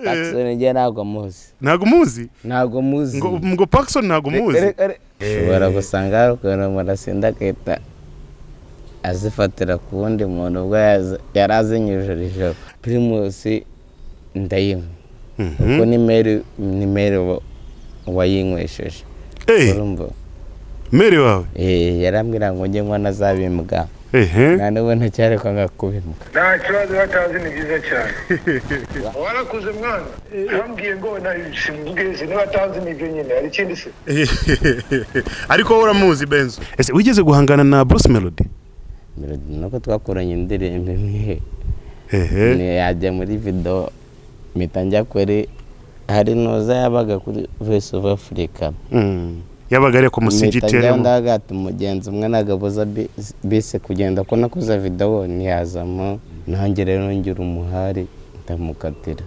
Pacson njye ntabwo muzi. Ntabwo umuzi? Ntabwo muzi. Ngo Pacson ntabwo umuzi? Ushobora gusanga hari ukuntu umuntu asinda agahita azifatira ku wundi muntu ubwo yari azinyujirijeho. Primus ndayinywa kuko ni mère wayinywesheje. Urumva? Mère wawe? Eh, yarambwira ngo njye nywa nazabimbwa. Nta n'ubu ntacyari kwanga kubimbwa. Nta kibazo, batazi ni byiza cyane. Warakuze mwana, bambwiye ngo simvuge niba atazi nibyo nyine. Hari ikindi se? Ariko wowe uramuzi Benzo. Ese wigeze guhangana na Bruce Melody? Melody nuko twakoranye indirimbo imwe. Yajya muri video, mpita njya kuri, hari noza yabaga kuri Voice of Africa. Yabaga ari ku Mpita musigiti njyaho yarimo. Ndavuga ati umugenzi umwe nagabuza bisi kugenda ko nakoze video ntiyazamo, nanjye rero ngira umuhari ndamukatira.